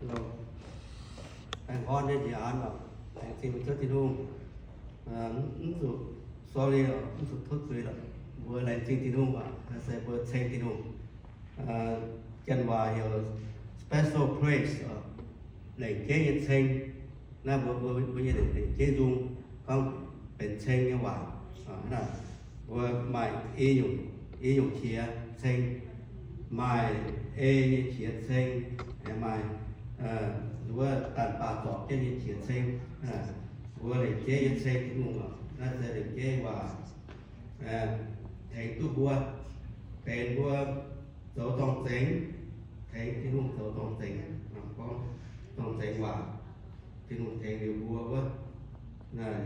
Baengh orn nyei njiec aanx oc, laengz zingh mbuo Ziouv Tin-Hungh. Mv zuqc sorry oc, mv zuqc tov zuiz lorqc. Mbuo laengz zingh Tin-Hungh oc, naaiv se mbuo ceng Tin-Hungh. Janx waac heuc special praise oc, lengc jeiv nyei ceng. Naaiv mbuo, mbuo, mbuo nyei lengc jeiv nzung, gorngv benx ceng nyei waac. Mbuo maaih i nyungc, i nyungc qiex ceng, maaih ei nyei qiex ceng, maaih wuov daanh baac zorpc jienv nyei qiex ceng. Mbuo lengc jeiv nyei ceng Tin-Hungh oc, naaiv se lengc jeiv waac tengx duqv mbuo, benx mbuo zoux zorng-zengx, tengx Tin-Hungh zoux zorng-zengx, gorngv zorng-zengx waac, Tin-Hungh tengx liuz mbuo wuov. Naaiv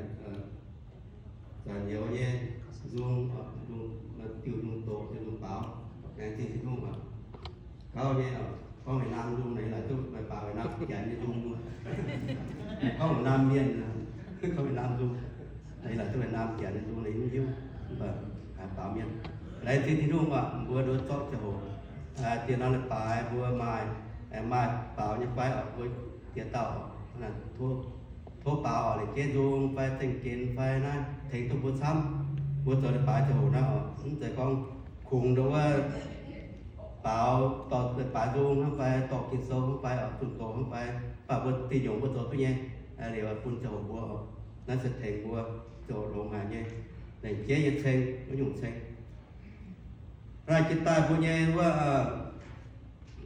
zanc youz nyei nzung, diuh nzung doqc, diuh nzung baaux, laengz zingh Tin-Hungh oc. Gauv nyei oc, gorngv Việt Nam nzung naaic, yie laaic duqv maaih baaux Việt Nam Janx nyei nzung. Gorngv Việt Nam mienh, gorngv Việt Nam nzung, yie laaic duqv Việt Nam Janx nyei nzung naaic mv hiuv, mv baac baaux mienh. Laengz zingh Tin-Hungh oc, mbuo nduov zorqv ziangh hoc dieh norm leiz-baaix mbuo maaih, maaih baaux nyei fai oc, mbuo jiex dauh tov baaux oc, lengc jeiv nzung fai zengh genx fai naaiv tengx duqv mbuo camv. Mbuo zoux leiz-baaix ziangh hoc naaiv oc, mv zeiz gorngv kungx nduov wuov baaux dorh leiz-baaix nzung hnangv fai dorh Ging-Sou hnangv fai oc, zunh doz hnangv fai, mv baac mbuo diuh nyungc mbuo zoux duqv nyei, liuz bun ziangh hoc mbuo oc. Naaiv se tengx mbuo ziangh hoc longx haic nyei, lengc jeiv nyei ceng, wuov nyungc ceng. Naaiv jiex daaih mbuo nyei wuov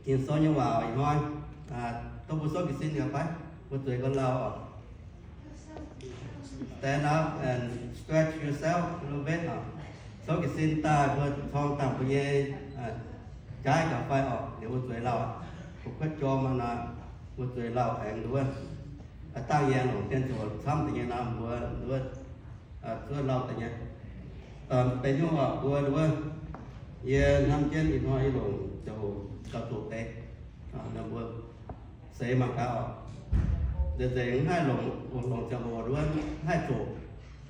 Ging-Sou nyei waac ih hnoi, tov mbuo souv jiez sin gaax fai, mbuo zueiz gorn lauh oc. Stand up and stretch yourself a little bit oc. Souv jiez sin daaih mbuo corng dangh mbuo nyei jaaix gaax fai oc, liuz mbuo zueiz lauh. Mbuo kuotv jorm nor, mbuo zueiz lauh aengx nduov. Dangh yie longc dien ziouc camv deix nyei nor mbuo nduov zuov lauh deix nyei. Benx hnyouv oc, mbuo nduov, yie hnamv jienv ih hnoi yie longc ziangh hoc gauh zoqc deix. Mbuo seix mangc gaax oc. Nzengc nzengc mv haih longc, longc ziangh hoc nduov mv haih zoqc,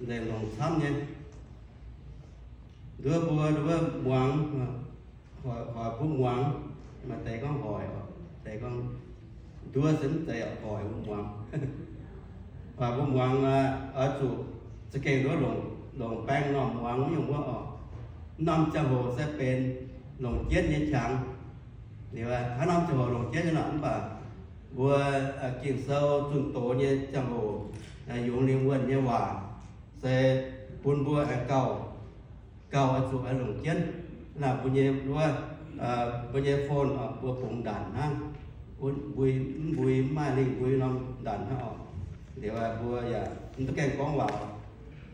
nzengc longc camv nyei. Nduov mbuo nduov muangx, hoic mbuo muangx, maaih deix gorngv hoic, deix gorngv nduov se mv zeiz oc, hoic mbuo muangx. Hoic mbuo muangx oix zuqc za'gengh nduov longc, longc baeng norm muangx nyungc wuov oc. Norm ziangh hoc se benx longc jienv nyei qangx. Liuz haaix norm ziangh hoc longc jienv nyei nor, mv baac mbuo Ging-Sou zunh doz nyei ziangh hoc, yungz lingh wuonh nyei waac se bun mbuo aengx gauh, gauh oix zuqc longc jienv. Naaiv mbuo nyei wuov, mbuo nyei phone mbuo bungx ndanc hnangv, mbui, mbui mv maaih lingh mbui norm ndanc hnangv oc. Liuz mbuo yaac mv duqv gaengh gorngv waac,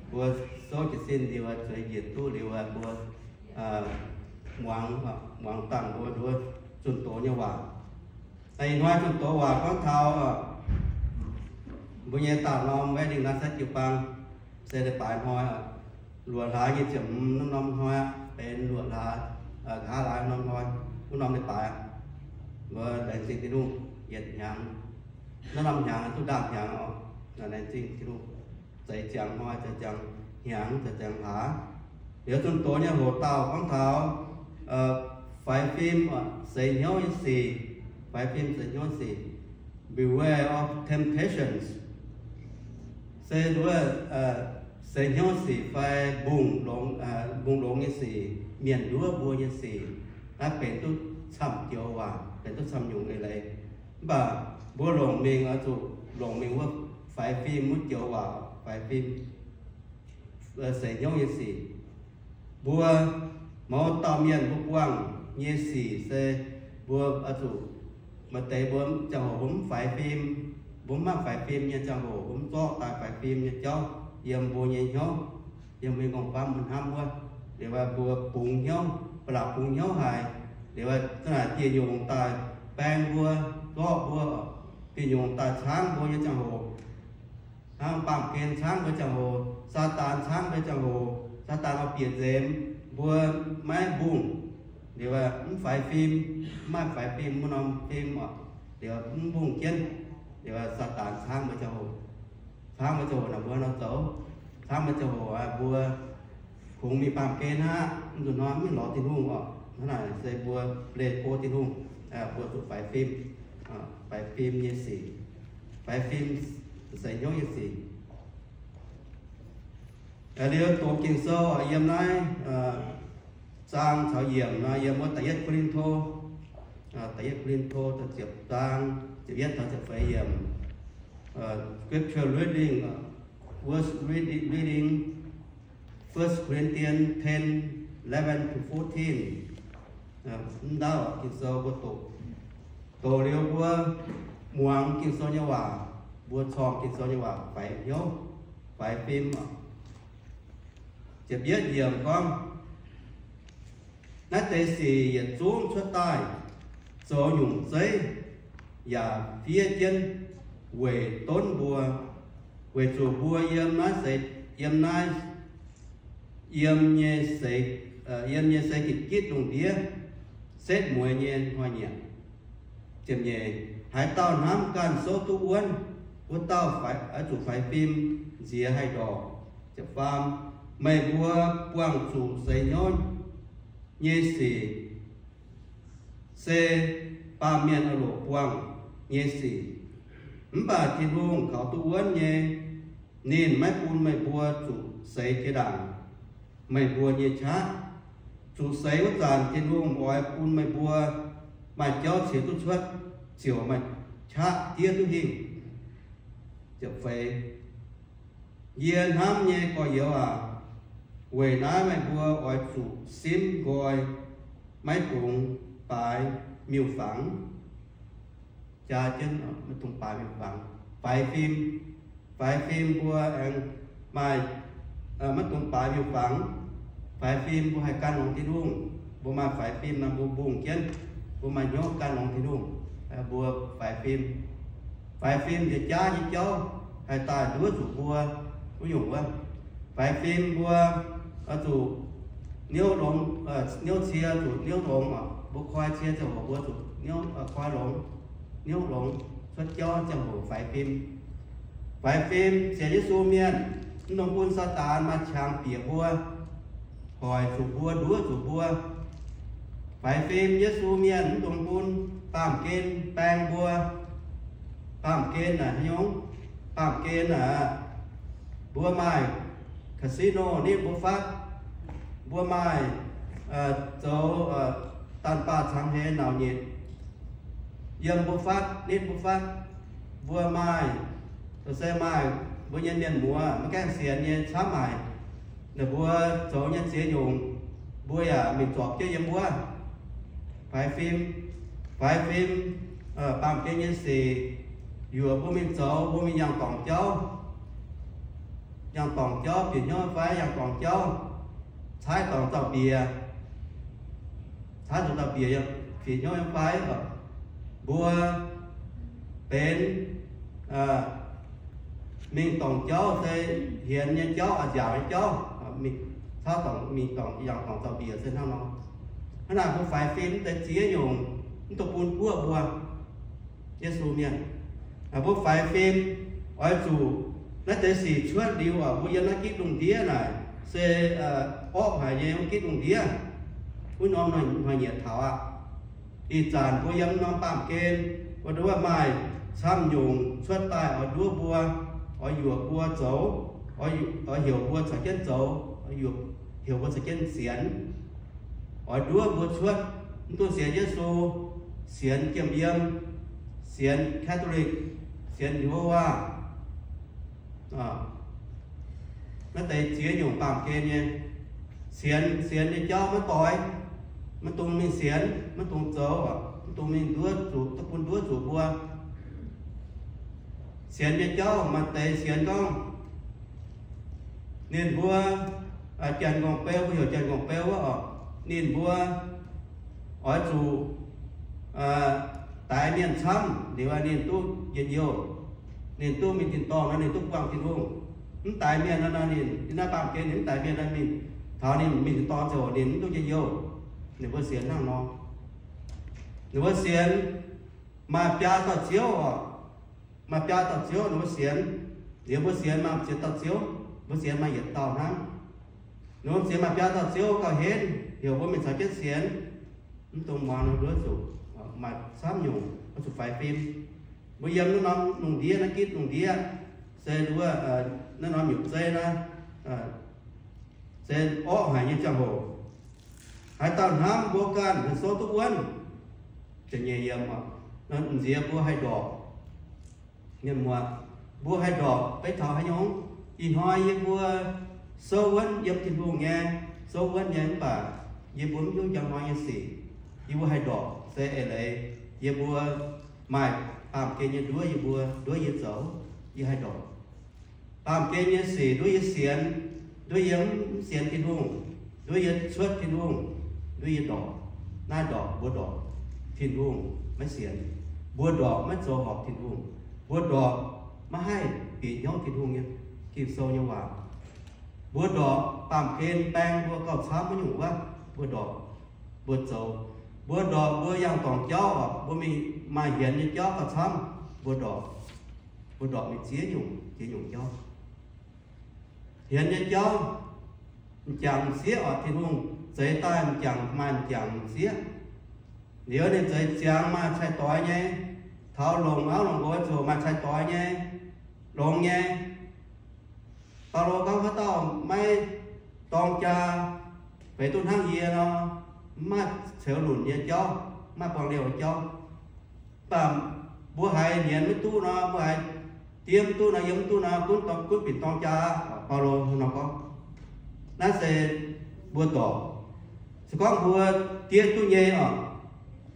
mbuo souv jiez sin liuz zueiz njiec duqv liuz mbuo muangx, muangx dangh mbuo nduov zunh doz nyei waac. Ih hnoi zunh doz waac gorngv taux mbuo nyei daauh norm wedding naaiv se jiu-baang, se leiz-baaix hnoi, luoqc hlaax nyei ziepc hmz norm hnoi, benx luoqc hlaax, nqa'haav hlaax norm hnoi, wuov norm leiz-baaix, mbuo laengz zingh Tin-Hungh, yietc hnyangx, naaiv norm hnyangx duqv ndaamv-hnyangx oc, laengz zingh Tin-Hungh. Zeix ziangx hnoi, zeix ziangx hnyangx, zeix ziangx hlaax. Liuz zunh doz nyei hoc dauh gorngv taux faix fim, seix hnyouv nyei sic, faix fim seix hnyouv sic, beware of temptations. Se nduov seix hnyouv sic fai mbungh longx, mbungh longx nyei sic, mienh nduov mbuo nyei sic, naaiv benx duqv camv joux waac, benx duqv camv nyungc eix leiz. Mv baac mbuo longc mingh oix zuqc longc mingh wuov faix fim wuov joux waac, faix fim seix hnyouv nyei sic. Mbuo mouz dauh mienh mbuo buangh nyei sic se mbuo oix zuqc, maaih deix mbuo ziangh hoc mbuo mv faix fim, mbuo mv maaih faix fim nyei ziangh hoc, mbuo mv zorqv daaih faix fim nyei jauv yiem mbuo nyei hnyouv, yiem mbuo nyei ngongh famv mbuo hnamv wuov. Liuz mbuo bungx hnyouv, ba'laqc bungx hnyouv haic. Liuz zanc naaic dieh nyungc daaih baeng mbuo, zorqv mbuo, dieh nyungc daaih caangv mbuo nyei ziangh hoc, hnangv baamh gen caangv mbuo ziangh hoc, Saadaan caangv mbuo ziangh hoc, Saadaan oix bieqc nzemx mbuo maiv mbungh. Liuz mv faix fim, mv maaih faix fim, mv norm fim oc. Liuz mv mbungh jienv, liuz Saadaan caangv mbuo ziangh hoc, caangv mbuo ziangh hoc naaic mbuo nor zoux, caangv mbuo ziangh hoc mbuo kungx mingh baamh gen aqv, mv nzunc hnoi mv lorz Tin-Hungh oc. Hnangv naaic se mbuo leih go Tin-Hungh, mbuo zuqc faix fim. faix fim nyei sic, faix fim seix hnyouv nyei sic. Liuz doqc Ging-Sou yiem naaiv zaang caux yiemc nor, yiem wuov Da'yietv Ko^lin^to, Da'yietv Ko^lin^to da'ziepc zaang ziepc yietv taux ziepc feix yiemc. Scripture reading, verse reading, reading, First Corinthians ten, eleven to fourteen. Mv ndau Ging-Sou mbuo doqc, doqc liuz mbuo muangx Ging-Sou nyei waac, mbuo corng Ging-Sou nyei waac faix hnyouv, faix fim. Ziepc yietv yiemc gorngv, naaiv deix sic yietc zungv cuotv daaih zoux nyungc zeiv yaac fiev jienv weic donv mbuo, weic zuqc mbuo yiem naaiv seix, yiem naaiv, yiem nyei seix, yiem nyei se gitv gitv lungh ndiev setv mueiz nyei hnoi-nyieqc. Ziepc nyeic, haaix dauh hnamv ganh souv duqv wuonv, wuov dauh oix zuqc faix fim nziex haih ndorqc. Ziepc faam, meih mbuo buangh zuqc seix hnyouv nyei sic se baamh mienh oix loc buangh nyei sic. Mv baac Tin-Hungh kaux duqv wuonv nyei, ninh maiv bun meih mbuo zuqc seix jiex ndaangc meih mbuo nyei qaqv. Zuqc seix wuov zanc Tin-Hungh oix bun meih mbuo maaih jauv ciex duqv cuotv, ziouc maaih qaqv diev duqv hingh. Ziepc feix, yie hnamv nyei gorx-youz aac, weic naaiv meih mbuo oix zuqc simv nqoi, maiv dungx baaix miuc-fangx. Jaa jienv, maiv dungx baaix miuc-fangx. Faix fim, faix fim mbuo aengx maaih, maiv dungx baaix miuc-fangx. Faix fim mbuo haih gan longx Tin-Hungh. Mbuo maaih faix fim nor mbuo mbungh jienv, mbuo maaih hnyouv gan longx Tin-Hungh. Mbuo faix fim, faix fim nziex jaav nyei jauv haih daaih nduov zuqc mbuo wuov nyungc wuov. Faix fim mbuo oix zuqc niouv longx, niouv cie zuqc niouv longx oc. Mbuo koi cie ziangh hoc mbuo zuqc niouv, koi longx, niouv longx, cuotv jauv ziangh hoc faix fim. Faix fim sienx Yesu mienh, mv dungx bun Saadaan maaih qangx bieqc mbuo, hoic zuqc mbuo, nduov zuqc mbuo. Faix fim Yesu mienh, mv dungx bun baamh gen baeng mbuo. Baamh gen naaic haaix nyungc? Baamh gen naaic, mbuo maaih casino nitv mbuo fatv, mbuo maaih zoux daanh baah cangx heix nauc nyitc yiem mbuo fatv, nitv mbuo fatv. Mbuo maaih, se maaih mbuo nyei mienh muoz maiv gaengh sienx nyei camv haic, ninh mbuo zoux nyei ziex nyungc, mbuo yaac mingh zorpc jienv yiem wuov. Faix fim, faix fim, baamh gen nyei sic, yuoqc mbuo mingh zoux, mbuo mingh yangh dorngc jauv. Yangh dorngc jauv bieqc hnyouv fai yangh dorngc jauv caaiv dorngc zaux-mbiec, caaiv dorngc zaux-mbiec bieqc hnyouv nyei fai? Mbuo benx mingh dorngc jauv se hienx nyei jauv, a'nziaauc nyei jauv, caaiv dorngc mingh dorngc yangh dorngc zaux-mbiec se hnangv nor. Hnangv naaic mbuo faix fim mv deix ziex nyungc, mv dungx bun guoqv mbuo. Yesu mienh, mbuo faix fim oix zuqc naaiv deix sic cuotv liuz, mbuo yiem naaiv gitv lungh ndiev naaic se orqv haic nyei wuov gitv lungh ndiev, wuov norm hnoi-nyieqc taux aqv. Ih zanc mbuo yiem norm baamh gen, mbuo nduov maaih camv nyungc cuotv daaih oix nduov mbuo, oix yuoqc mbuo zoux, oix heuc mbuo caux jienv zoux, heuc mbuo caux jienv sienx, oix nduov mbuo cuotv. Mv dungx sienx Yesu, sienx jiem yiem, sienx Catholic, sienx Yehowa. Naaiv deix ziex nyungc baamh gen nyei. Sienx, sienx nyei jauv maiv doix, maiv dungx mingh sienx, maiv dungx zoux, mv dungx mingh nduov zuqc, duqv bun nduov zuqc mbuo. Sienx nyei jauv maaih deix sienx gorngv ninh mbuo, Janx-Nqorngv-Beu, mbuo heuc Janx-Nqorngv-Beu wuov oc, ninh mbuo oix zuqc daix mienh camv liuz ninh duqv njien-youh, ninh duqv mingh tin-dorngh nor ninh duqv buangh Tin-Hungh. Mv daix mienh nor, ninh yiem naaiv baamh gen ninh mv daix mienh nor, ninh taux ninh mingh tin-dorngh ziangh hoc ninh mv duqv njien-youh. Ninh mbuo sienx hnangv nor. Ninh mbuo sienx maaih biaa dauh Ziouv oc. Maaih biaa dauh Ziouv ninh mbuo sienx. Liuz mbuo sienx maaih ziex dauh Ziouv, mbuo sienx maaih yietc dauh hnangv. Ninh mbuo sienx maaih biaa dauh Ziouv gauh henv, heuc mbuo mingh caux jienv sienx. Mv dungx muangx ninh nduov zuqc. Maaih camv nyungc, zuqc faix fim. Mbuo yiem naaiv norm lungh ndiev, naaiv gitv lungh ndiev, se nduov, naaiv norm nyutc zeiv naaiv, se orqv haic nyei ziangh hoc. Haaix dauh hnamv mbuo ganh, mbuo souv duqv wuonv. Ziepc nyeic yiem, m'nziex mbuo haih ndorpc. Mienh muoz, mbuo haih ndorpc beiv taux haaix nyungc? Ih hnoi yie mbuo souv wuonv yiem Tin-Hungh nyei, souv wuonv nyei mv baac yie mbuo mv hiuv njang hnoi nyei sic. Yie mbuo haih ndorpc se eix leiz yie mbuo maaih baamh gen nyei nduov yie mbuo, nduov yie zoux, yie haih ndorpc. Baamh gen nyei sic nduov yie sienx, nduov yie mv sienx Tin-Hungh, nduov yie cuotv Tin-Hungh, nduov yie ndorpc. Naaiv ndorpc, mbuo ndorpc Tin-Hungh maiv sienx, mbuo ndorpc maiv zoux horpc Tin-Hungh, mbuo ndorpc maiv haih bieqc hnyouv Tin-Hungh nyei Ging-Sou nyei waac. Mbuo ndorpc baamh gen baeng mbuo gauh camv wuov nyungc wuov, mbuo ndorpc, mbuo zoux, mbuo ndorpc mbuo yangh dorngc jauv oc, mbuo mingh maaih hienx nyei jauv gauh camv, mbuo ndorpc, mbuo ndorpc mingh ziex nyungc, ziex nyungc jauv. Hienx nyei jauv, m'jangc m'sieqv oc, Tin-Hungh zeix daaih m'jangc maaih m'jangc m'sieqv. Liuz ninh zeix ziangx maaih cai-doix nyei, taux longc auv longc nqox ziouc maaih cai-doix nyei, longx nyei. Baulo gorngv haaix dauh maiv dorng jaa, feix duqv hnangv yie nor, mv maaih ceux lunc nyei jauv, mv maaih buangh liouh nyei jauv. Mv baac mbuo haiz nyienz maiv duqv nor, mbuo haiz diev mv duqv nor, yiem mv duqv nor, gunv dorng, gunv binc dorng jaa. Baulo nor gorngv, naaiv se mbuo ndorpc. Se gorngv mbuo diev duqv nyei oc,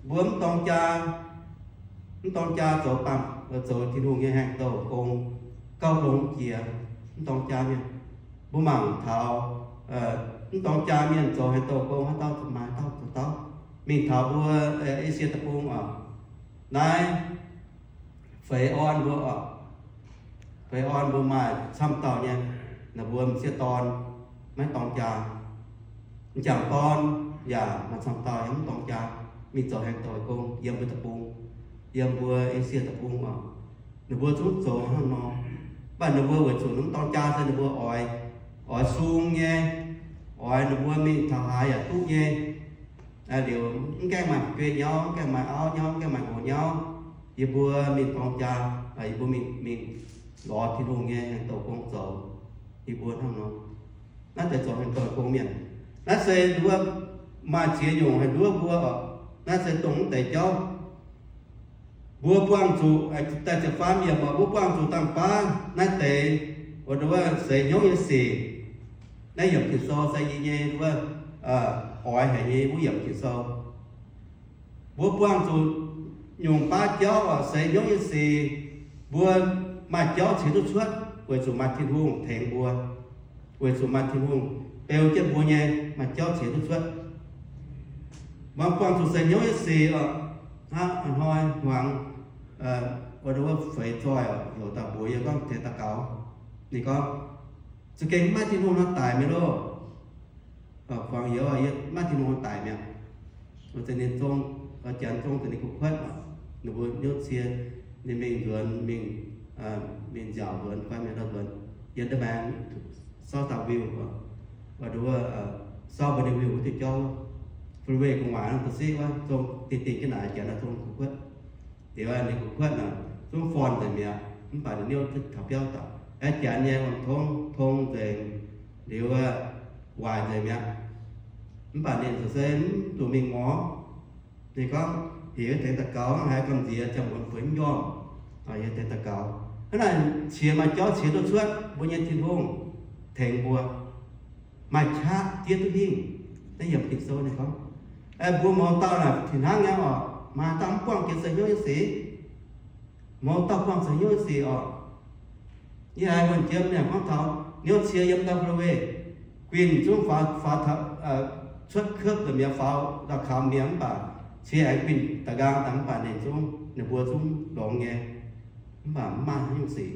mbuo mv dorng jaa, mv dorng jaa zoux baamh, zoux Tin-Hungh nyei aengx douc gong, gauh longx jiex mv dorng jaa mienh. Mbuo mangc taux mv dorng jaa mienh zoux aengx douc gong haaix dauh zuqc maaih, dauh zuqc dauh. Mingh taux mbuo Esie Deic-Bung oc, naaiv feix orn mbuo oc, feix orn mbuo maaih camv dauh nyei, ninh mbuo m'sieqv dorn maiv dorng jaa. M'jangc dorn yaac maaih camv dauh yaac mv dorng jaa, mingh zoux aengx douc gong yiem mbuo deic-bung, yiem mbuo Esie Deic-Bung oc. Ninh mbuo zungv zoux hnangv nor, mv baac ninh mbuo weic zuqc mv dorng jaa se ninh mbuo oix, oix sung nyei, oix ninh mbuo mingh taux haaix yaac duqv nyei. Liuz mv gaengh maaih fu'jueiv nyauv, mv gaengh maaih auv nyauv, mv gaengh maaih nqox nyauv, yie mbuo mingh dorng jaa, yie mbuo mingh, mingh lorz Tin-Hungh nyei aengx douc gong zoux. Yie mbuo hnangv nor, naaiv deix zoux aengx douc gong mienh. Naaiv se nduov maaih ziex nyungc haih nduov mbuo oc. Naaiv se dongh mv deix jauv. Mbuo buangh zuqc, daaih ziepc faam yiemc oc, mbuo buangh zuqc dangh baav naaiv deix, wuov seix hnyouv nyei sic. Naaiv yiemc Ging-Sou se yie nyei wuov, oix haic nyei wuov yiemc Ging-Sou. Mbuo buangh zuqc nyungc baav jauv oc, seix hnyouv nyei sic, mbuo maaih jauv ciex duqv cuotv weic zuqc maaih Tin-Hungh tengx mbuo, weic zuqc maaih Tin-Hungh beu jienv mbuo nyei, maaih jauv ciex duqv cuotv. Mbuo buangh zuqc seix hnyouv nyei sic oc, hnangv hnoi hmuangx, wuov feix zoih oc, heuc daaih mbuox yie gorngv tengx daux gaux. Ninh gorngv, za'gengh maiv Tin-Hungh nor daic mi'aqv loh. Buangh youz, yie maiv Tin-Hungh nor daic mi'aqv. Wuov zanc ninh zong, janx zong zanc ninh kuv kuotv oc, ninh mbuo hnyouv cie, ninh mingh nzuonx, mingh, mingh nziaauc nzuonx fai mingh ndau nzuonx, yiem nda'maengx South View oc, wuov, South View wuov diuh jauv, freeway gu'nguaaic nor, da'siqv wuov zong dingh dingh jienv naaic, janx naaic zong kuv kuotv. Liuz ninh kuv kuotv naaic zungv forn nzengc mi'aqv, mv baac ninh hnyouv taux biauv daaih. Aeqv, janx nyei ong-tong tong nzengc, liuz waaic nzengc mi'aqv. Mv baac ninh se mv zuqc mingh ngorc. Ninh gorngv, heuc yie tengx daux gaux, hnangv haaix gamh nziex ziangh hoc bueix mv njormh, yie tengx daux gaux. Hnangv naaic qiex maaih jauv qiex duqv cuotv, mbuo nyei Tin-Hungh tengx mbuo, maaih qaqv diev duqv hingh. Naaiv yiemc Ging-Sou ninh gorngv, mbuo mouz dauh naaic fih hnangv nyei oc, maaih dauh mv buangh jiex seix hnyouv nyei sic. Mouz dauh buangh seix hnyouv nyei sic oc. Yie haiz wuonh jiem ninh gorngv taux hnyouv cie yiem ndau flu weih, guinh zungv faaux, faaux, cuotv kupv nzengc mi'aqv, faaux ndau kaux mi'aqv, mv baac cie aengx guinh da'nqaang daaih, mv baac ninh zungv, ninh mbuo zungv longx nyei, mv baac mv maaih haaix nyungc sic,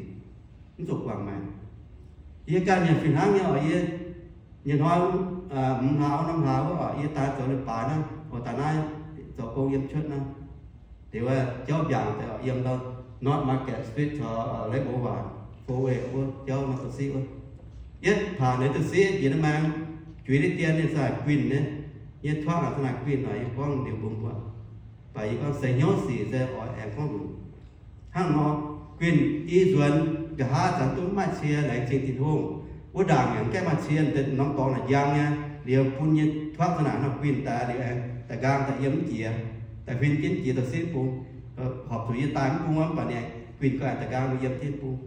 mv zuqc guangc maengc. Yie ganh yaac fih hnangv nyei oc. Yie nyei hnoi, mv hlaax norm hlaax wuov oc, yie daaih zoux leiz-baaix naaiv, oix daaih naaiv zoux gong yiem cuotv naaiv. Liuz wuov jauv mbiaangc deix oc, yiem ndau North Market Street caux Lake Owa, four-way wuov jauv nor da'siqv wuov. Yietv paanc neix da'siqv jiex naaiv maengx, juix naaiv dien ninh za'gengh guinh nyei. Yie tuangv naaic za'gengh guinh naaic, yie gorngv liuz bun mbuo. Baac yie gorngv seix hnyouv sic se oix aengx gorngv lunc. Hnangv nor, guinh i nzuonx nqa'haav zanc duqv maaih cie laengz zingh Tin-Hungh. Wuov ndaangc yaac gaengh maaih cie deix norm dorngx naaic njang nyei, liuz bun nyei tuaqv za'naaic nor guinh daaih liuz aengx da'nqaang daaih yiem mv jiex, daaih huin jienv jiex daaih sin bung, horpc zuqc yie daaih mv bung mv baac ninh guinh gau aengx da'nqaang yiem jienv bung.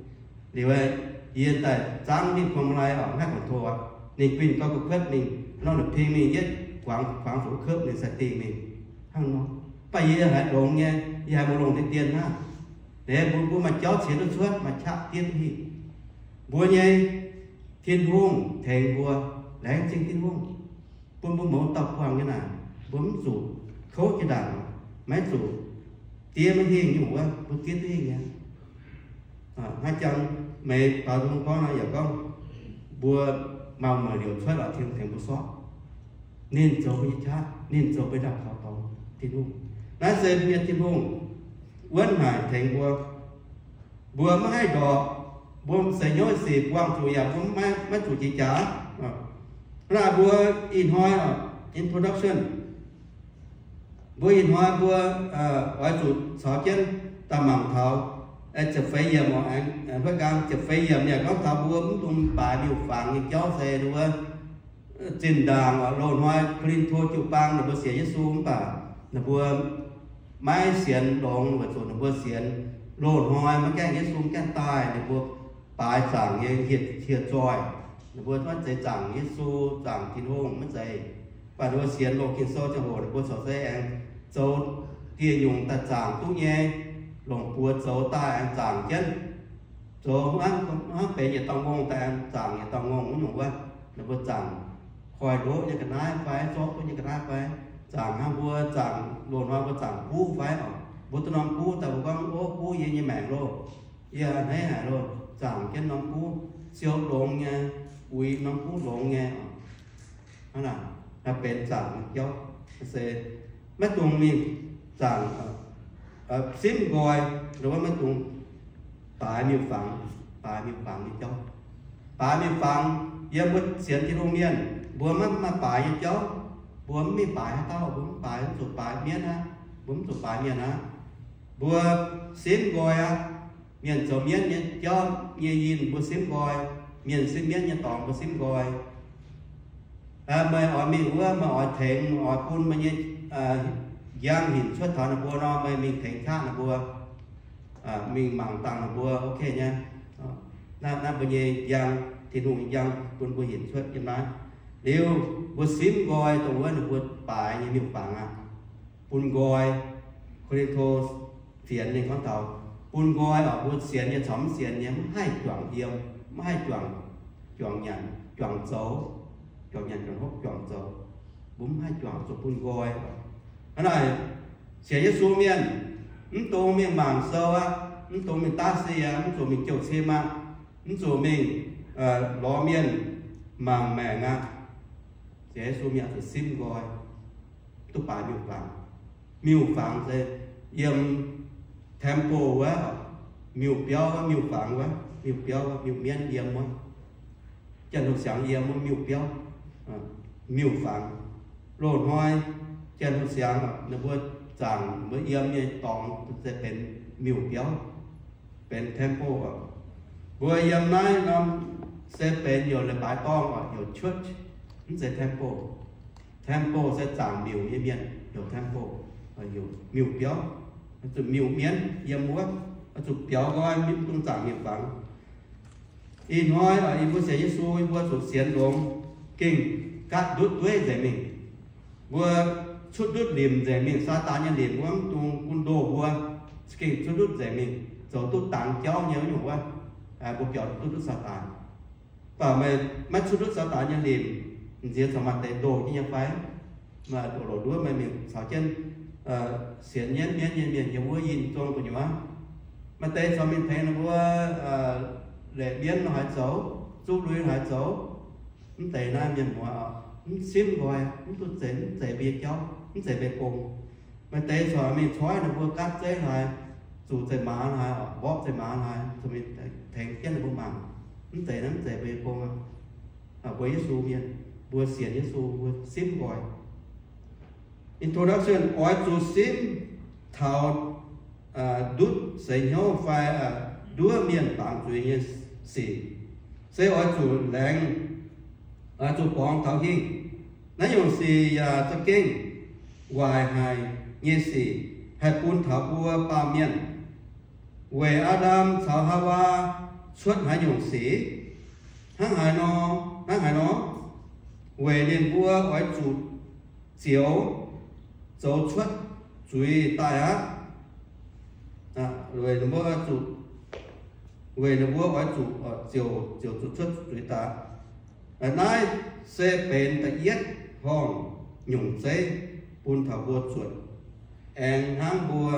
Liuz yie daaih zangv ninh kuong mv lai oc, mv haih guangc tov aqv. Ninh guinh gau gu'kuotv mingh, nor ninh ping mingh yietv kuangx, kuangx zuqc wuov kupv ninh sai dingh mingh. Hnangv nor, mv baac yie haiz longx nyei, yie haiz mbuo longc deix dien hnangv. Liuz mbuo, mbuo maaih jauv ciex duqv cuotv, maaih qaqv diev duqv hingh. Mbuo nyei Tin-Hungh tengx mbuo, laengz zingh Tin-Hungh bun mbuo mouz dauh buangh nyei naaic, mbuo mv zuqc kouv jiex ndaangc, maiv zuqc diev maiv hingh nyungc wuov, mbuo diev duqv hingh nyei. Hnangv jang meih baaux nzung gorngv nor yaac gorngv, mbuo maaih meih liouc cuotv oc, Tin-Hungh tengx mbuo sortv. Ninh zoux mbuo nyei qaqv, ninh zoux mbuo ndau kaux dorngx Tin-Hungh. Naaiv se mbuo nyei Tin-Hungh wuonv haic tengx mbuo. Mbuo maiv haih ndorpc, mbuo seix hnyouv sic buangh zuqc yaac mbuo maiv, maiv zuqc jiex jaax. Hnangv naaic mbuo ih hnoi, introduction, mbuo ih hnoi mbuo oix zuqc caux jienv daaih mangc taux ziepc feix yiemc oc, aengx huotv nqaang ziepc feix yiemc yaac gorngv taux mbuo mv dungx baaix miuc-fangx nyei jauv se wuov, zinh ndaangc oc, loz-hnoi Ko^lin^to jiu-baang ninh mbuo sienx Yesu mv baac ninh mbuo maiv sienx longx weic zuqc ninh mbuo sienx loz-hnoi maiv gaengh Yesu mv gaengh daaih, ninh mbuo baaix zaangc nyei hieh, hieh zoih. Ninh mbuo maiv zeiz zaangc Yesu, zaangc Tin-Hungh maiv zeiz. Mv baac ninh mbuo sienx loz Ging-Sou ziangh hoc ninh mbuo corc se aengx zoux dieh nyungc daaih zaangc duqv nyei, longc buoz zoux daaih aengx zaangc jienv. Zoux hnangv, hnangv benx yietc dauh ngongh daaih aengx zaangc yietc dauh ngongh wuov nyungc wuov. Ninh mbuo zaangc koi ndoqv nyei ga'naaiv fai zorqv duqv nyei ga'naaiv fai, zaangc hnangv mbuo zaangc loz-hnoi mbuo zaangc buv fai oc. Mbuo duqv norm buv daaih mbuo gorngv, ov, buv yie nyei maengc loh, yie a'hneiv haic loh, zaangc jienv norm buv, siou longx nyei, uix norm buv longx nyei oc. Hnangv naaic, naaiv benx zaangc nyei jauv. Se maiv dungx mingh zaangc simv nqoi, nor maiv dungx baaix miuc-fangx, baaix miuc-fangx nyei jauv. Baaix miuc-fangx, yiem mbuo sienx Tin-Hungh mienh, mbuo maiv maaih baaix nyei jauv. Mbuo mv mingh baaix haaix dauh, mbuo mv baaix, mv zuqc baaix mienv aqv, mbuo mv zuqc baaix mienh aqv. Mbuo simv nqoi aqv. Mienh zoux mienv nyei jauv nyei yinh mbuo simv nqoi. Mienh simv mienv nyei dorngx mbuo simv nqoi. Meih oix mingh wuov, meih oix tengx, oix bun meih nyei njang hinc cuotv taux ninh mbuo nor, meih mingh tengx qaqv ninh mbuo, mingh mangc dangh ninh mbuo, ok nyei. Naaiv, naaiv mbuo nyei njang, Tin-Hungh nyei njang bun mbuo hinc cuotv yiem naaiv. Liuz mbuo simv nqoi dongh wuov ninh mbuo baaix nyei miuc-fangx aqv. Bun nqoi, Ko^lin^to fienx ninh gorngv taux bun nqoi oc, mbuo sienx nyei caux mv sienx nyei mv haih juangc yiem, mv haih juangc, juangc nyanc, juangc zoux, juangc nyanc, juangc hopv, juangc zoux. Mbuo mv haih juangc zuqc bun nqoi. Hnangv naaic, sienx Yesu mienh, mv dungx mingh mangc sou aqv, mv dungx mingh daav sie aqv, mv zuqc mingh jouh cim aqv, mv zuqc mingh lorz mienh mangc maengc aqv. Sienx Yesu mienh zuqc simv nqoi, duqv baaix miuc-fangx. Miuc-fangx se yiem temple wuov, miuc-biauv wuov, miuc-fangx wuov, miuc-biauv wuov, miuc-mienv yiem wuov. Janx-houh siangx yiem wuov miuc-biauv, miuc-fangx. Loz-hnoi janx-houh siangx ninh mbuo zaangc, ninh mbuo yiem nyei dorngx se benx miuc-biauv, benx temple oc. Mbuo yiem naaiv norm se benx youc leiz-baaix dorngh oc, youc church, mv zeiz temple. Temple se zaangc miuc nyei mienh, youc temple, youc miuc-biauv, zuqc miuc-mienv yiem wuov, zuqc biaux nqoi, mv dungx zaangc miuc-fangx. Ih hnoi yie mbuo sienx Yesu, yie mbuo zuqc sienx longx, gengh gaatv ndutv ndueiv nzengc mingh. Mbuo cuotv ndutv limc nzengc mingh, Saadaan nyei limc wuov mv dungx bun ndoh mbuo, gengh cuotv ndutv nzengc mingh, zoux duqv dangx jauv nyei wuov nyungc wuov, mbuo biaux duqv ndutv Saadaan. Mv baac meih maiv cuotv ndutv Saadaan nyei limc, nziex corc maaih deix ndoh jienv nyei fai? Maaih ndoh lorz nduov meih mingh caux jienv sienx mienv, mienv nyei mienh yiem wuov yinh zong gu'nyuoz. Maaih deix corc mingh tengx ninh mbuo la'bienv haaix zoux, zuqv lui haaix zoux. Mv deix naaiv mienh muoz mv simv nqoi, mv duqv zeiz, mv zeiz mbuo nyei jauv, mv zeiz mbuo nyei gong. Maaih deix corc mingh coiv ninh mbuo gaatv zeiv haaix, zuqc zeiv-maaz haaix, mborqv zeiv-maaz haaix, corc mingh tengx jienv ninh mbuo mangc. Mv deix naaiv mv zeiz mbuo nyei gong aqv. Mbuo Yesu mienh, mbuo sienx Yesu, mbuo simv nqoi. Introduction, oix zuqc simv taux ndutv seix hnyouv fai nduov mienh baamz zuiz nyei sic, se oix zuqc laengz, oix zuqc borngz taux hingh. Naaiv nyungc sic yaac za'gengh waaic haic nyei sic, haih bun taux mbuo baamh mienh. Weic Aa^ndam caux Haawaa cuotv haaix nyungc sic? Hnangv haaix nor, hnangv haaix nor? Weic ninh mbuo oix zuqc zioux zoux cuotv zuiz daaih aqv. Weic ninh mbuo zuqc, weic ninh mbuo oix zuqc zioux, zioux zoux cuotv zuiz daaih. Naaiv se benx da'yietv horngh nyungc zeiv bun taux mbuo zuotc. Aengx hnangv mbuo,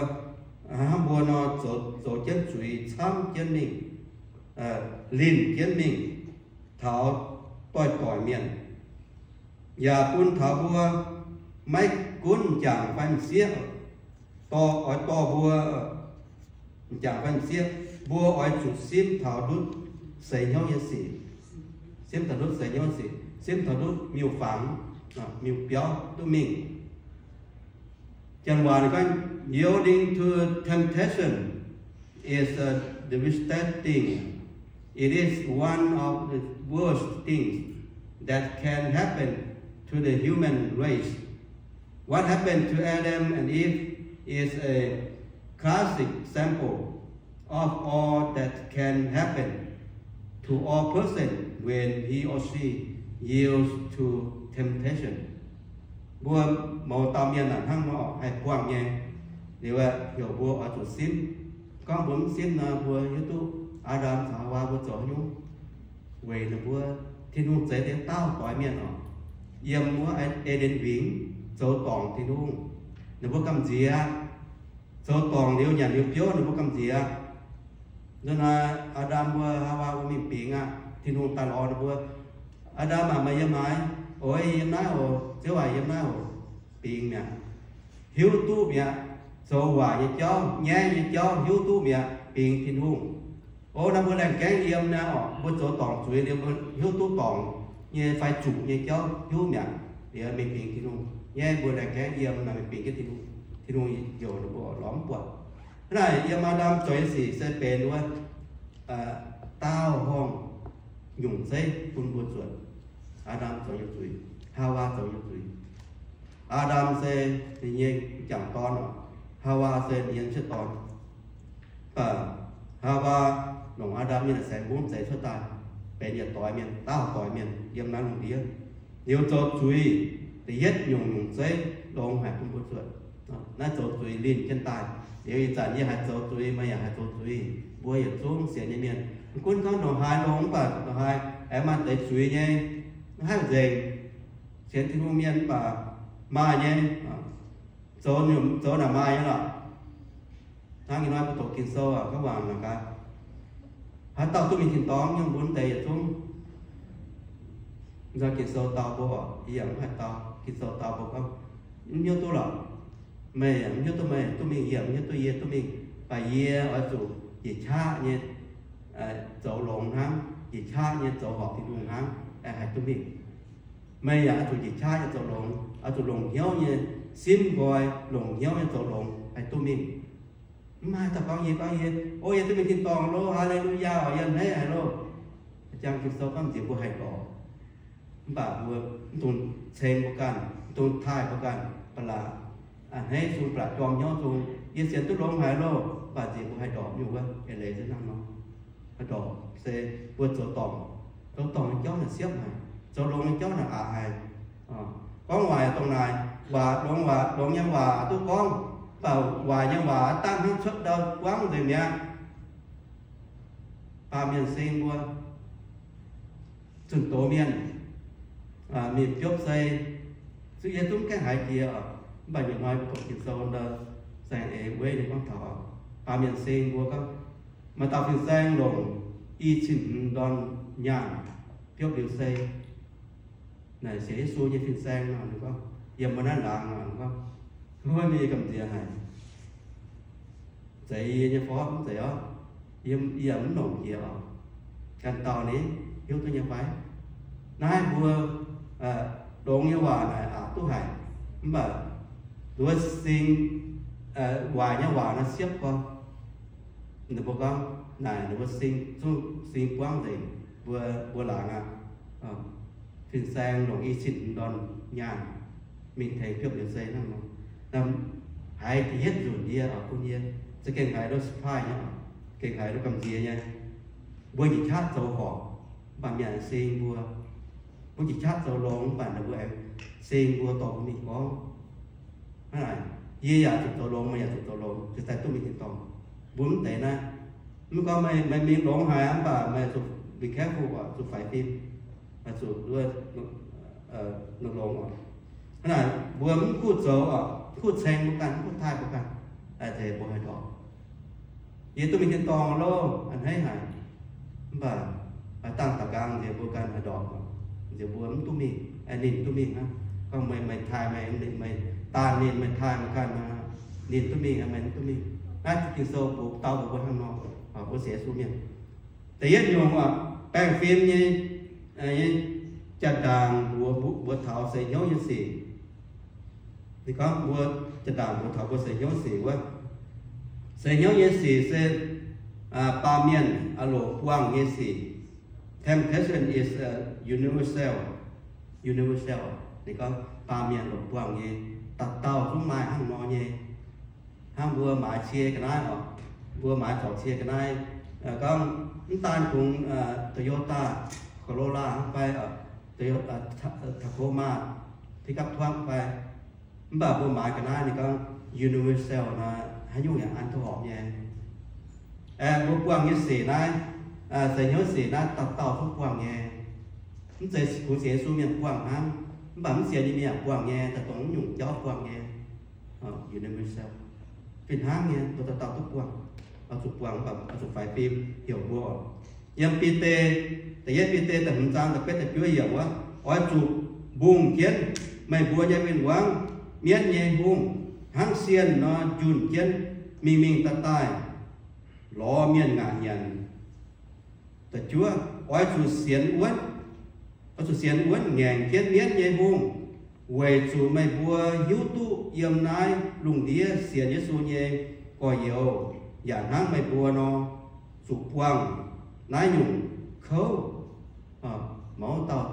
hnangv mbuo nor zoux, zoux jienv zuiz camv jienv mingh, linh jienv mingh taux doix-doix mienh, yaac bun taux mbuo maiv gunv m'jangc fai m'sieqv, dorh, oix dorh mbuo m'jangc fai m'sieqv, mbuo oix zuqc simv taux ndutv seix hnyouv nyei sic, simv taux ndutv seix hnyouv sic, simv taux ndutv miuc-fangx, miuc-biauv duqv mingh. Janx waac ninh gorngv, yielding to temptation is a devastating thing. It is one of the worst things that can happen to the human race. What happened to Adam and Eve is a classic example of all that can happen to a person when he or she yields to temptation. Mbuo mouz dauh mienh naaic hnangv nor haih buangh nyei. Liuz aeqv, heuc mbuo oix zuqc simv. Gorngv mbuo mv simv nor, mbuo hiuv duqv Aa^ndam caux Haawaa mbuo zoux haaix nyungc? Weic ninh mbuo, Tin-Hungh zeix deix daauh doix mienh oc, yiem wuov E^nden Huingx zoux dorngc Tin-Hungh. Ninh mbuo gamh nziex, zoux dorngc liuz nyanc liuz biouv, ninh mbuo gamh nziex. Nzunc naaiv Aa^ndam mbuo Haawaa mbuo mingh bingx aqv. Tin-Hungh daaih lorz ninh mbuo, Aa^ndam aac, meih yiem haaix? Oix, yiem naaiv oc. Ziouv aac, yiem naaiv oc. Bingx mi'aqv. Hiuv duqv mi'aqv. Zoux waaic nyei jauv, nyaiv nyei jauv hiuv duqv mi'aqv, bingx Tin-Hungh. O, naaiv mbuo laengh gaengh yiem naaiv oc, mbuo zoux dorngc zuiz liuz mbuo hiuv duqv dorngc nyei fai zuqc nyei jauv hiuv mi'aqv. Liuz mingh bingx Tin-Hungh. Nyaiv mbuo laengh gaengh yiem naaic mingh bingx jienv Tin-Hungh, Tin-Hungh heuc ninh mbuo lorz mv buatc. Hnangv naaic yiem Aa^ndam zoux nyei sic se benx wuov daauh horngh nyungc zeiv bun mbuo zuotc. Aa^ndam zoux nyei zuiz, Haawaa zoux nyei zuiz. Aa^ndam se ninh nyei m'jangc dorn oc. Haawaa se ninh nyei m'sieqv dorn. Mv baac Haawaa longc Aa^ndam nyei naaic saeng-mbungv zeix cuotv daaih, benx yietc doix mienh, daauh doix mienh yiem naaiv lungh ndiev. Liuz zoux zuiz da'yietv nyungc, nyungc zeiv longx haic bun mbuo zuotc. Naaiv zoux zuiz linh jienv daaih. Liuz ih zanc yie haiz zoux zuiz, meih yaac haiz zoux zuiz. Mbuo yietc zungv sienx nyei mienh, mv gunv gorngv ndongc haaix longx mv baac ndongc haaix aengx maaih deix zuiz nyei, mv haih nzengc. Sienx Tin-Hungh mienh mv baac maaih nyei, zoux, zoux naaic maaih nyei lorqc. Hnangv ih hnoi mbuo doqc Ging-Sou aac, gorngv waac naaic gaax, haaix dauh duqv mingh tin-dorngh nyungc mbuo mv deix yietc zungv. Nzauh Ging-Sou dau mbuo oc, yie yaac mv haih dau. Ging-Sou dau mbuo gorngv, mv hiuv duqv lorqc. Meih yaac mv hiuv duqv, meih duqv mingh, yie yaac mv hiuv duqv yie duqv mingh. Mv baac yie oix zuqc njiec qaqv nyei zoux longx hnangv, njiec qaqv nyei zoux horpc Tin-Hungh hnangv, haih duqv mingh. Meih yaac oix zuqc njiec qaqv nyei zoux longx, oix zuqc longc hnyouv nyei simv nqoi, longc hnyouv nyei zoux longx haih duqv mingh. Mv maaih dauh gorngv yie, gorngv yie, o, yie duqv mingh tin-dorngh loh, haa^le^lu^yaa oc, yie a'hneiv haic loh. Jang Ging-Sou gorngv nziex mbuo haih ndorpc. Mv baac mbuo mv dungx ceng mbuo ganh, mv dungx taaih mbuo ganh, ba'laqc a'hneiv zungv, ba'laqc jorm hnyouv zungv, yie sienx duqv longx haic loh, mv baac nziex mbuo haih ndorpc nyungc wuov eix leiz se hnangv nor. Haih ndorpc se mbuo zoux dorngc, zoux dorngc nyei jauv naaic siepv haic, zoux longx nyei jauv naaic aqc haic. Gorngv waaic dongh naaic, waac longx, waac longx nyei waac duqv gorngv, mv baac waaic nyei waac dangh hnangv cuotv ndau buangv nzengc mi'aqv. Baamh mienh sing mbuo, zunh doz mienh, mienh biopv sei, yie zungv gaengh haiz jiex oc. Mv baac yietc hnoi mbuo doqc Ging-Sou ndau, saeng eix weiv ninh gorngv taux baamh mienh sing mbuo gorngv, maaih dauh fin-saeng longc i cin hmz ndorn nyaanh biopv liuz sei. Naaic sienx Yesu nyei fin-saeng nor, ninh gorngv, yiem mbuo naaiv laangz nor, ninh gorngv, wuov mienh gamh nziex haic. Zeiz yie nyei forv mv zeiz orv. Yie, yie mv longc jiex oc. Ganh dauh ni, hiuv duqv nyei fai? Naaiv mbuo longx nyei waac naaic aqc duqv haic, mv baac nduov sing waaic nyei waac nor siepv gorngv, ninh mbuo gorngv naaic ninh mbuo sing, zungv sing buangv nzengc, mbuo, mbuo laangz aqv. Fin-saeng longc i cin ndorn nyaanh mingh tengx biopv liuz se hnangv nor. Haiz da'yietv nzunc yie oix bun yie za'gengh haiz lo surprise nyei, gengh haiz lo gamh nziex nyei. Mbuo njiec qaqv zoux horpc, mv baac mienh aengx sing mbuo. Mbuo njiec qaqv zoux longx, mv baac ninh mbuo aengx sing mbuo dorh mbuo mingh gorngv. Hnangv naaic, yie yaac zuqc zoux longx, meih yaac zuqc zoux longx, ziouc daaih duqv mingh tin-dorngh. Mbuo mv deix naaiv, mv gorngv meih, meih mingh longx haic, mv baac meih zuqc be careful oc, zuqc faix fim, zuqc longx oc. Hnangv naaic, mbuo mv kuv zoux oc, kuv ceng mbuo ganh, kuv taaih mbuo ganh, mbuo haih ndorpc. Yie duqv mingh tin-dorngh loh, a'hneiv haic. Mv baac dangh da'nqaang nziex mbuo ganh haih ndorpc, nziex mbuo mv duqv mingh, ninh duqv mingh hnangv. Gorngv meih, meih taaih meih, meih daanh ninh, meih taaih meih ganh, ninh duqv mingh, meih mv duqv mingh. Naaiv Ging-Sou mbuox, dau mbuox mbuo hnangv nor, mbuo sienx Yesu mienh. Da'yietv nyungc oc, baengh fim nyei jaa-ndaangc mbuox, mbuox taux seix hnyouv nyei sic. Ninh gorngv mbuo jaa-ndaangc mbuox taux mbuo seix hnyouv sic wuov. Seix hnyouv nyei sic se baamh mienh loc buangh nyei sic. Temptation is universal. Universal. Ninh gorngv baamh mienh loc buangh nyei, dauh dauh zungv maaih hnangv nor nyei. Hnangv mbuo maaiz cie ga'naaiv oc, mbuo maaiz zorc cie ga'naaiv, gorngv mv daan kungx Toyota Corolla hnangv fai Tacoma pickup truck fai, mv baac mbuo maaiz ga'naaiv ninh gorngv universal nor, haaix nyungc yaac an duqv horpc nyei. Aeqv, mbuo buangh nyei sic naaiv, seix hnyouv sic naaiv dauh dauh zungv buangh nyei. Mv zeiz kungx sienx Yesu mienh buangh hnangv, mv baac mv sienx nyei mienh yaac buangh nyei, daaih dongh mv nyungc jauv buangh nyei. Universal. Fih hnangv nyei, mbuo dauh dauh duqv buangh. Oix zuqc buangh, mv baac oix zuqc faix fim heuc mbuo oc. Yiem Bide, da'yietv Bide da'hmz zaang da'betv da'juov yiemc wuov, oix zuqc mbungh jienv meih mbuo nyei win-wangv, mienv nyei hungh, hnangv sienh nor njunh jienv mingh mingh daaih daaih lorz mienh ngaatc nyanc. Da'juov, oix zuqc sienx wuonv, oix zuqc sienx wuonv ngaengc jienv mienv nyei hungh, weic zuqc meih mbuo hiuv duqv yiem naaiv lungh ndiev sienx Yesu nyei gorx-youz yaac hnangv meih mbuo nor, zuqc buangh naaiv nyungc kouv. Mouz dauh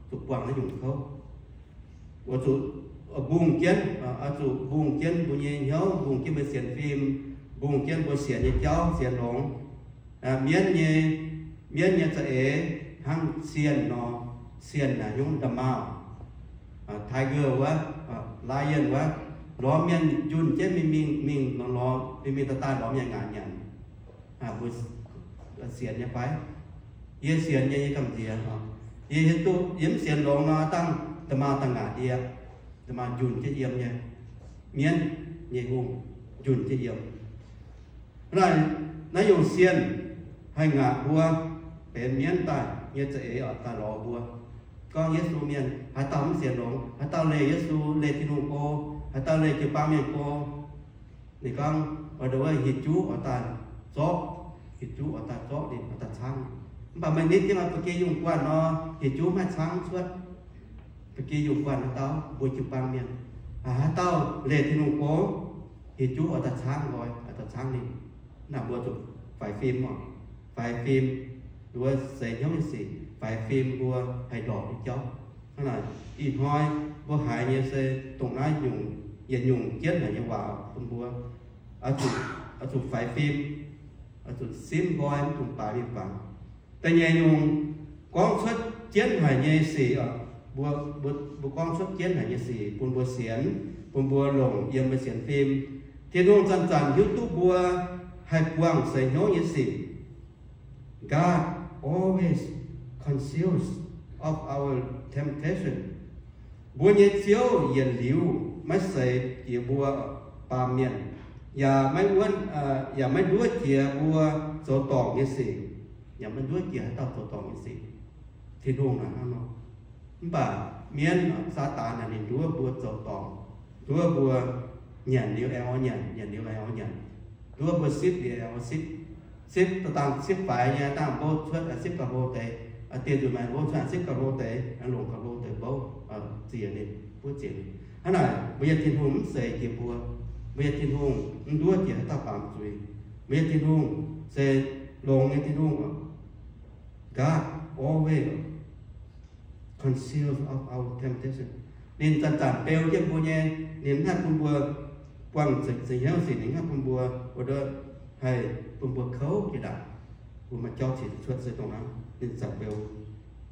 zuqc buangh naaiv nyungc kouv. Oix zuqc mbungh jienv, oix zuqc mbungh jienv mbuo nyei hnyouv, mbungh jienv mbuo sienx fim, mbungh jienv mbuo sienx nyei jauv, sienx longx. Mienv nyei, mienv nyei za'eix hnangv sienh nor, sienh naaic hnyouv nda'maauh, tiger wuov, lion wuov, lorz mienh njunh jienv mingh mingh mingh lorz, mingh mingh daaih daaih lorz mienh ngaatc nyanc. Mbuo sienx nyei fai? Yie sienx nyei, yie gamh nziex. Yie hiuv duqv yie mv sienx longx nor, dangh da'maauh daaih ngaatc yie, da'maauh njunh jienv yiem nyei. Mienv nyei hungh njunh jienv yiem. Naaiv, naaiv nyungc sienh haih ngaatc mbuo benx mienv daaih nyei za'eix oc, daaih lorz mbuo. Gorngv Yesu mienh haaix dauh mv sienx longx, haaix dauh leih Yesu, leih Tin-Hungh go, haaix dauh leih jiu-baang mienh go, ninh gorngv, oix ndongc wuov hieh juv oix daaih zorqv, hieh juv oix daaih zorqv ninh, oix daaih caangv. Mv baac meih nitv jienv oix ba'gi yungh guanh nor, hieh juv maiv haih caangv cuotv. Ba'gi yungh guanh haaix dauh, mbuo jiu-baang mienh, haaix dauh leih Tin-Hungh go, hieh juv oix daaih caangv nqoi, oix daaih caangv ninh. Naaiv mbuo zuqc faix fim oc, faix fim, nduov seix hnyouv nyei sic, faix fim mbuo haih ndorpc nyei jauv. Hnangv naaic, ih hnoi mbuo haiz nyei se dongh naaiv nyungc, yietc nyungc jienv haic nyei waac bun mbuo. Oix zuqc, oix zuqc faix fim, oix zuqc simv nqoi mv dungx baaix mingh fangx. Da'nyeic nyungc gorngv cuotv jienv haic nyei sic, mbuo, mbuo, mbuo gorngv cuotv jienv haic nyei sic bun mbuo sienx, bun mbuo longc yiem mbuo sienx fim. Tin-Hungh zanc-zanc hiuv duqv mbuo haih buangh seix hnyouv nyei sic. God always conscious of our temptation. Mbuo nyei Ziouv yietc liuz maiv seix jiex mbuo baamh mienh, yaac maiv wuonv, yaac maiv nduov jiex mbuo zoux dorngc nyei sic, yaac maiv nduov jiex haaix dauh zoux dorngc nyei sic. Tin-Hungh naaic hnangv nor. Mv baac mienv, Saadaan naaic ninh nduov mbuo zoux dorngc, nduov mbuo nyanc liuz aengx oix nyanc, nyanc liuz aengx oix nyanc, nduov mbuo sipv liuz aengx oix sipv, sipv daaih dangh sipv faix nyei, dangh mbouv cuotv sipv gauh hlo deix, dieh nzunc maaih mbouv cuotv sipv gauh hlo deix, longc gauh hlo deix mbouv, ziec ninh, buov ziec ninh. Hnangv naaic mbuo nyei Tin-Hungh mv seix jiex mbuo. Meih nyei Tin-Hungh mv nduov jiex haaix dauh baamz zuiz. Meih nyei Tin-Hungh se longx nyei Tin-Hungh oc. God always conceals of our temptation. Ninh zanc-zanc beu jienv mbuo nyei, ninh mv haih bun mbuo buangh seix hnyouv sic, ninh mv haih bun mbuo, haih bun mbuo kouv jiex ndaangc, bun maaih jauv ciex cuotv se dongh naaiv, ninh zanc beu.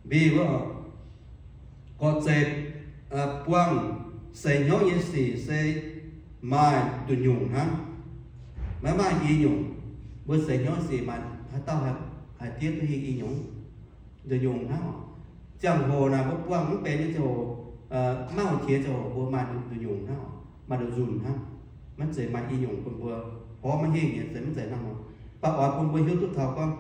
Mbi wuov, gorx-zeic buangh seix hnyouv nyei sic se maaih nduqc nyungc hnangv, maiv maaih i nyungc. Mbuo seix hnyouv sic maaih haaix dauh haih diev duqv hingh i nyungc? Nduqc nyungc hnangv. Ziangh hoc naaic mbuo buangh mv benx nyei ziangh hoc, maiv houc qiex ziangh hoc mbuo maaih nduqc nyungc hnangv, maaih nduqc nzunc hnangv. Maiv zeiz maaih i nyungc bun mbuo horpc maiv hingh nyei, se mv zeiz hnangv nor. Mv baac oix bun mbuo hiuv duqv taux gorngv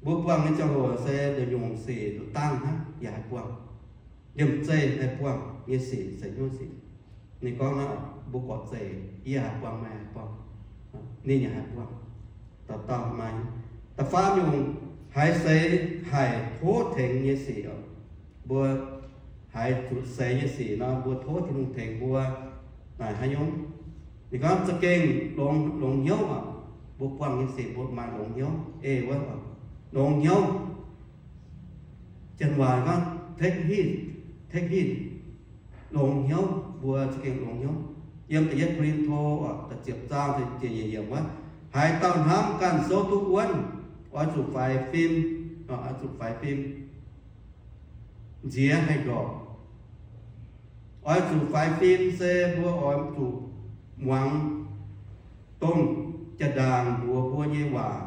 mbuo buangh nyei ziangh hoc se nduqc nyungc sic nduqc dangh hnangv yaac haih buangh. Liemh zeih haih buangh nyei sic, seix hnyouv sic. Ninh gorngv naaiv, mbuo gorx-zeic yie haih buangh, meih haih buangh, ninh yaac haih buangh. Dauh dauh maaih. Da'faam nyungc, haiz seix haic tov tengx nyei sic oc. Mbuo haiz zuqc seix nyei sic nor, mbuo tov Tin-Hungh tengx mbuo naaic haaix nyungc? Ninh gorngv za'gengh longx hnyouv oc. Mbuo buangh nyei sic mbuo maaih longx hnyouv ei wuov oc. Longx hnyouv. Janx waac gorngv take heed, take heed. Longx hnyouv, mbuo za'gengh longx hnyouv. Yiem da'yietv Ko^lin^to da'ziepc zaang ziepc nyeic yiemc wuov, haaix dauh hnamv ganh souv duqv wuonv, oix zuqc faix fim, oix zuqc faix fim, nziex haih ndorpc. Oix zuqc faix fim se mbuo oix zuqc muangx dongh jaa-ndaangc mbuox mbuo nyei waac,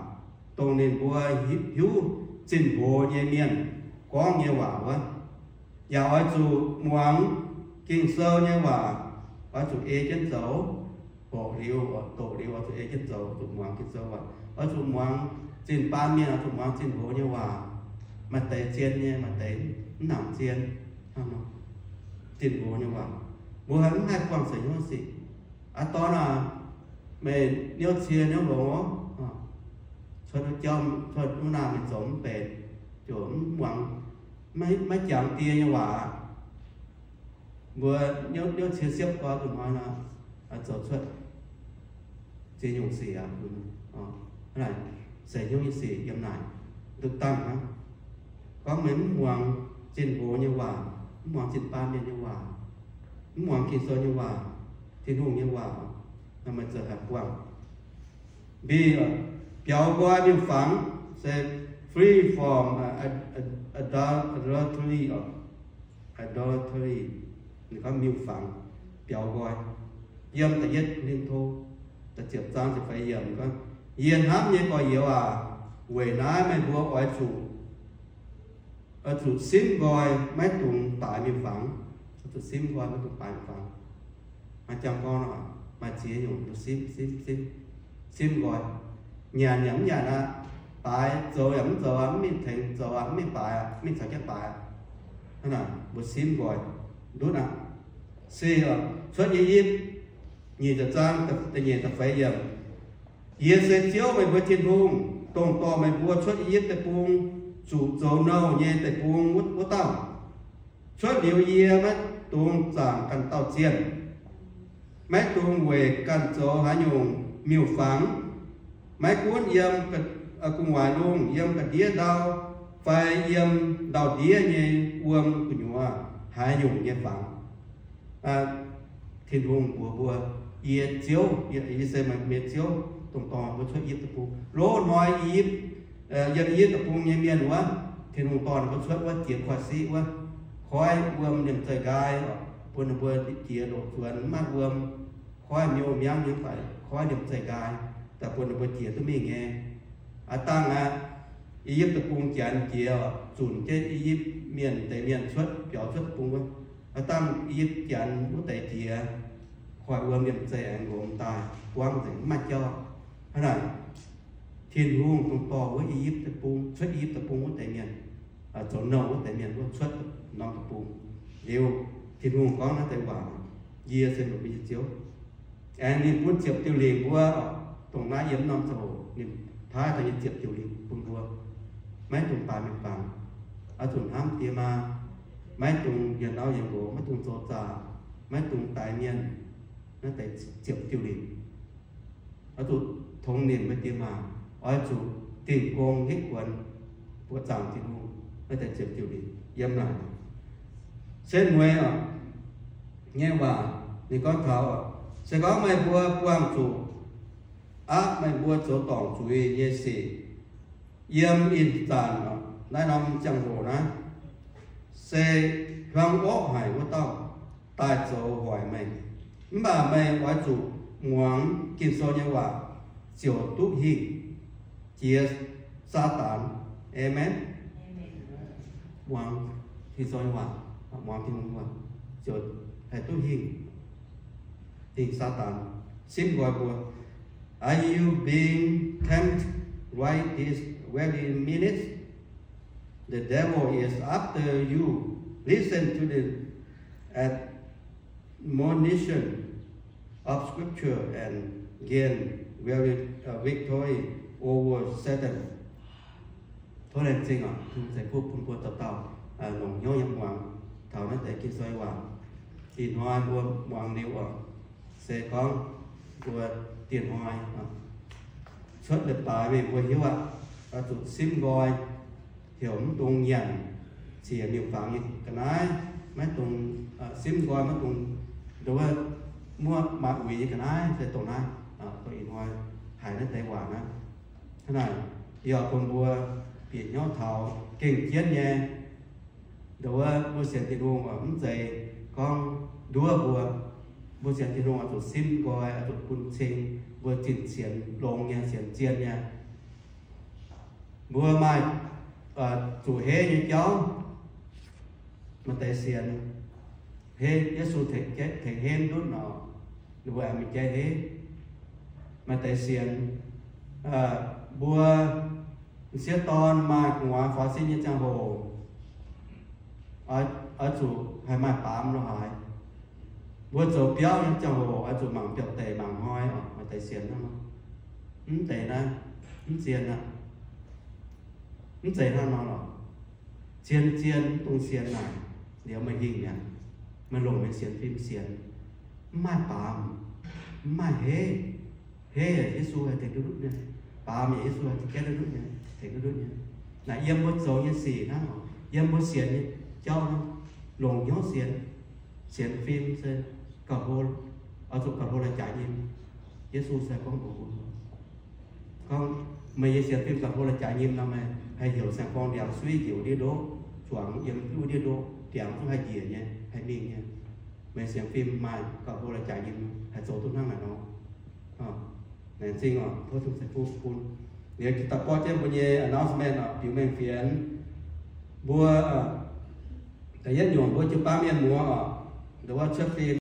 dongh ninh mbuo hiuv zinh mbuox nyei mienh gorngv nyei waac wuov. Yaac oix zuqc muangx Ging-Sou nyei waac, oix zuqc ei jienv zoux. Doqc liuz, doqc liuz oix zuqc ei jienv zoux, zuqc muangx Ging-Sou waac. Oix zuqc muangx zinh baan mienh, oix zuqc muangx zinh mbuox nyei waac. Maaih deix zien nyei, maaih deix mv nangc zien. Zinh mbuox nyei waac, mbuo mv haih buangh seix hnyouv sic. Aav dorn aac, meih niouv cie niouv longx oc. Cuotv jauv, cuotv wuov naaic meih zoux mv benx, ziouc mv muangx, maiv jangx die nyei waac. Mbuo niouv cie siepv goi nzunc hnoi nor, zoux cuotv ziex nyungc sic aqv. Seix hnyouv nyei sic yiem naaic nduqc dangh hnangv. Gorngv meih mv muangx zinh mbuox nyei waac, mv muangx zinh baan mienh nyei waac, mv muangx Ging-Sou nyei waac, Tin-Hungh nyei waac, meih ziouc haih buangh. Mbi biaux nqoi miuc-fangx se free from adultery, idolatry, gorngv miuc-fangx, biaux nqoi. Yiem da'yietv Ko^lin^to da'ziepc zaang ziepc feix yiemc gorngv, yie hnamv nyei gorx-youz aac, weic naaiv meih mbuo oix zuqc, oix zuqc simv nqoi, maiv dungx baaix miuc-fangx. Oix zuqc simv nqoi, maiv dungx baaix miuc-fangx. Maaih jangx gorn, maaih ziex nyungc duqv simv, simv, simv, simv nqoi. Nyanc yaac mv nyanc aqv, baaix zoux yaac mv zoux aqv, mv mingh tengx zoux aqv, mv mingh baaix aqv, mv mingh caux jienv baaix aqv. Hnangv naaic mbuo simv nqoi ndutv aqv. Se cuotv I^yipv nyic ziepc zaang da'nyeic da'feix yiemc. Yie se Ziouv, meih mbuo Tin-Hungh, dongh dorh meih mbuo cuotv I^yipv Deic-Bung, zuqc zoux nouh nyei deic-bung wuov dauh. Cuotv liuz yie maiv dungx zaangc ganh dauh zienh, maiv dungx weic ganh zoux haaix nyungc miuc-fangx, maiv gunv yiem gu'nguaaic lungh, yiem ga'ndiev ndau, fai yiem ndau-ndiev nyei wuom gu'nyuoz haaix nyungc nyei fangx. Tin-Hungh mbuox mbuo, yie Ziouv, yie se meih mbuo Ziouv, dongh dorh mbuo cuotv I^yipv Deic-Bung. Loz-hnoi I^yipv, yiem I^yipv Deic-Bung nyei mienh wuov, Tin-Hungh dorh ninh mbuo cuotv wuov jiex koiv siqv wuov, koiv wuom liemh zeih nqaai, bun ninh mbuo jiex loc zuonx mv maaih wuom, koiv miuv miangv nyei fai koiv liemh zeih nqaai, daaih bun ninh mbuo jiex duqv mingh nyei. Aav dangh aqv, I^yipv Deic-Bung Janx jiex, zunc jienv I^yipv Mienh deix mienh cuotv, biaux cuotv deic-bung wuov. Aav dangh I^yipv Janx wuov deix jiex, koiv wuom liemh zeih aengx nqomz daaih, buangv nzengc mv maaih jauv. Hnangv naaic, Tin-Hungh dongh dorh wuov I^yipv Deic-Bung, cuotv I^yipv Deic-Bung wuov deix mienh, zoux nouh wuov deix mienh wuov cuotv norm deic-bung liuz, Tin-Hungh gorngv naaiv deix waac, Yie se meih mbuo nyei Ziouv. Aengx ninh bun ziepc diuh lingc mbuo, dongh naaiv yiem norm ziangh hoc ninh paaiv daaih nyei ziepc diuh lingc bun mbuo. Maiv dungx baaix miuc-fangx, oix zuqc hnamv die maa, maiv dungx yienx auv yienx nqox, maiv dungx zoux zaah, maiv dungx daix mienh. Naaiv deix ziepc diuh lingc. oix zuqc tongx nimc meih diex maac, oix zuqc dingh gong hitv guonx buoqc zaangc Tin-Hungh, naaiv deix ziepc diuh ninh yiem naaic. Setv mueiz oc, nyei waac ninh gorngv taux oc, se gorngv meih mbuo buangh zuqc aqv meih mbuo zoux dorngc zuiz nyei sic yiem ih zanc, naaiv norm ziangh hoc naaiv, se hiuang orqv haic wuov dauh daaih zoux hoic meih. Mv baac meih oix zuqc muangx Ging-Sou nyei waac ziouc duqv hingh jiex Saadaan. Aamen. Muangx Ging-Sou nyei waac, muangx Tin-Hungh nyei waac ziouc haih duqv hingh, hingh Saadaan simv nqoi mbuo. Are you being tempted right this very minute? The devil is after you. Listen to the admonition of Scripture and gain very, uh, victory over Satan. Tov laengz zingh oc, ceix fuqv bun mbuo dauh dauh longc hnyouv yiem muangx taux naaiv deix Ging-Sou waac. Ih hnoi mbuo muangx liuz oc, se gorngv mbuo dieh hnoi cuotv leiz-baaix mingh mbuo hiuv aqv, oix zuqc simv nqoi, heuc mv dungx nyanc ziex nyungc fangx nyei ga'naaiv, maiv dungx simv nqoi, maiv dungx nduov wuov muoqv maaih uix nyei ga'naaiv, se dongh naaiv, dongh ih hnoi haiz naaiv deix waac naaiv. Hnangv naaic, yie oix bun mbuo bieqc hnyouv taux gengh jienv nyei, nduov wuov mbuo sienx Tin-Hungh oc, mv zeiz gorngv nduov mbuo. Mbuo sienx Tin-Hungh oix zuqc simv nqoi, oix zuqc bun cing mbuo zinh sienx longx nyei, sienx zien nyei. Mbuo maaih zuqc heiv nyei jauv. Maaih deix sienx heiv, Yesu tengx heiv ndutv nor, ninh mbuo aengx mingh jaiv heiv. Maaih deix sienx mbuo m'sieqv dorn maaih gu'nguaaz faaux sin nyei ziangh hoc, oix zuqc haih maaih baamz lo haaix. Mbuo zoux biauv nyei ziangh hoc oix zuqc mangc biauv-deic mangc hnoi oc. Maaih deix sienx hnangv nor. Mv deix naaiv, mv zien aqv. Mv zeiz hnangv nor lorqc. Zien zien mv dungx sienx naaic, liuz meih hingh mi'aqv. Meih longc meih sienx fim sienx, mv maaih baamz, mv maaih heiv. Heiv yaac Yesu haih tengx duqv ndutv nyei. Baamz yaac Yesu haih tengx duqv ndutv nyei, tengx duqv ndutv nyei. Naaic yiem mbuo zoux nyei sic hnangv oc, yiem mbuo sienx nyei jauv hnangv, longc hnyouv sienx, sienx fim se gauh hlo, oix zuqc gauh hlo la'jaaix nyim. Yesu se gorngv mbuox mbuo, gorngv meih nyei sienx fim gauh hlo la'jaaix nyim nor, meih haih heuc saeng-gorng ndiangx suiv njiec wuov ndiev ndoqv, zuangx yiem wuov ndiev ndoqv, ndiangx zungv haih njiec nyei, haih mingh nyei. Meih sienx fim maaih gauh hlo la'jaaix nyim, haih zoux duqv hnangv naaic nor. Laengz zingh oc, tov Tin-Hungh ceix fuqv bun. Liuz daux gaux jienv mbuo nyei announcement oc, biux mengh fienx. Mbuo da'yietv nyungc mbuo jiu-baang mienh muoz oc, nduov wuov cuotv fim